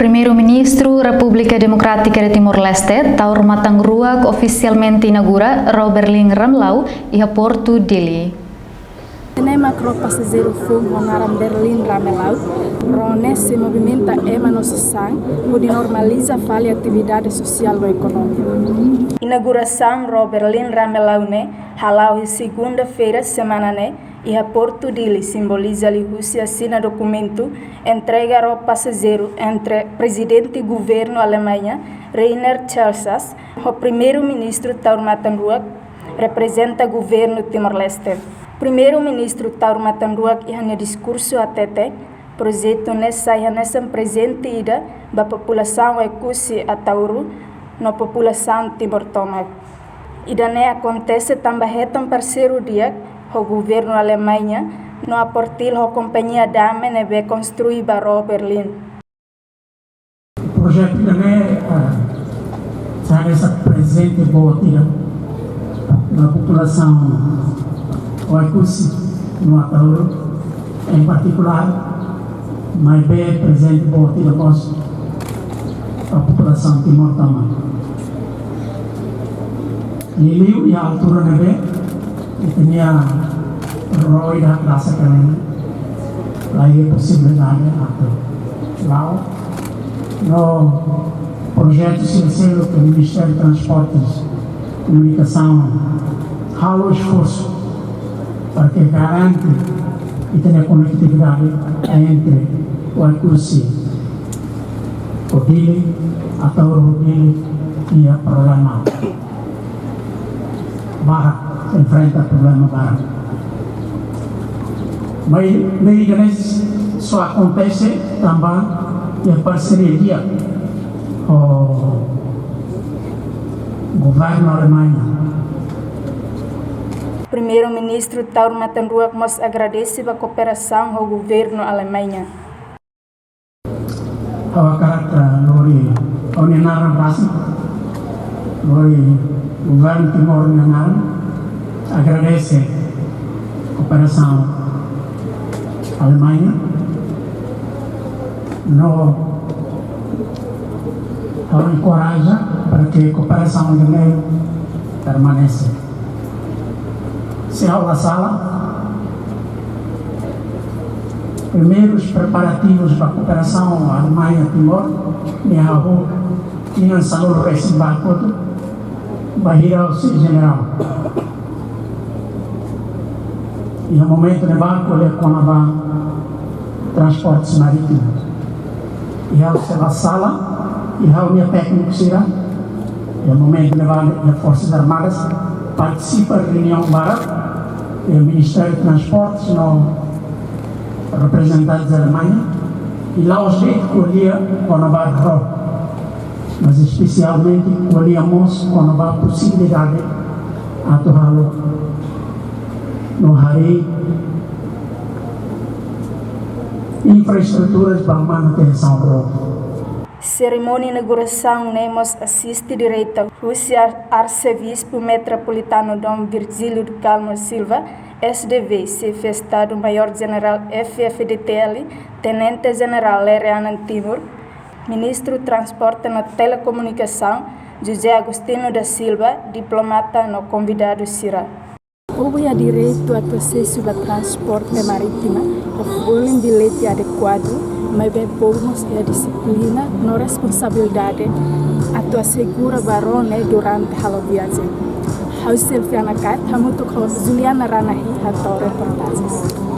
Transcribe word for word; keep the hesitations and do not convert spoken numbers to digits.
Primeiru-Ministru Repúblika Demokrátika de Timor-Leste, Taur Matan Ruak, ofisialmente inaugura Ró Berlin Ramelau iha Portu Dili. Ne'e mak ró pasajeiru foun ho naran Berlin Ramelau. Ró ne'e sei movimenta ema no sasán, hodi normaliza fali atividade sosiál no ekonómika. Inaugurasaun ró Berlin Ramelau ne'e hala'o iha segunda-feira semana ne'e, iha Portu Dili, simboliza liuhusi asina dokumentu entrega ró pasajeiru entre Prezidente Governu Alemaña, Rainer Celsas, ho Primeiru-Ministru Taur Matan Ruak, reprezenta Governu Timor-Leste. Primeiru-Ministru Taur Matan Ruak iha nia diskursu hatete, projetu ne'e sai hanesan prezente ida ba populasaun Oekusi Ataúru no populasaun Timor tomak. Ida-ne'e akontese tanba hetan parseiru di'ak ho Governu Alemaña no aportil ho kompañia dame ne'ebé konstrui ba ró Berlin. Projetu ida-ne'e, ah, sai hanesan prezente boot ida ba populasaun Oekusi no Ataúru, em particular, maibé prezente boot ida mós ba populasaun Timor tomak. Liuliu iha altura ne'ebé ita-nia ró ida rasik kalan, la iha posibilidade atu la'o. No projetu sira seluk ke Ministériu Transportes, Komunikasaun halo esforsu para ke garante ita-nia konektividade entre Oekusi ho Dili, Ataúru ho Dili, iha problema barak, enfrenta problema barak. Maibé, maibé ne'e só akontese tanba iha parseria di'ak ho Governu Alemaña. Primeiru-Ministru Taur Matan Ruak mós agradese ba kooperasaun ho Governu Alemaña. Ha'u hakarak, ah, lori ha'u-nia naran rasik, lori Governu Timor nia naran, agradese kooperasaun Alemaña. No ha'u enkoraja para ke kooperasaun ne'e permanese. Se ha'u la sala, primeirus preparativus ba kooperasaun Alemaña Timor ne'e hahú tinan sanulu-resin-ba kotuk, bainhira ha'u sei jenerál. Iha momentu ne'ebá ko'alia kona-ba transportes marítimos. I ha'u, se la sala, i ha'u-nia tékniku sira, iha momentu ne'ebá iha Forsas Armadas, partisipa reuniaun barak iha Ministériu Transportes no reprezentantes Alemaña, i la'ós de'it ko'alia kona-ba ró, mas espesialmente ko'alia mós kona-ba posibilidade atu halo no harii infraestruturas ba manutensaun ró. Serimónia inaugurasaun ne'e mós asiste direta husi Ar-, Arsebispu Metropolitanu Dom Virgílio do Carmo Silva, S D V, Xefe Estadu Maiór Jenerál F F D T L, Tenente Jenerál Leri Anan Timur, Ministru Transporte no Telekomunikasaun, José Agostinho da Silva, diplomata no konvidadu sira. Povu iha direitu atu asesu ba transporte marítima, ho folin billete adekuadu, maibé povu mós iha dixiplina no responsabilidade atu asegura ba ró ne'e durante halo viajen. Ha'u Selfiana Kat, hamutuk ho Juliana Ranahi, hato'o reportajen.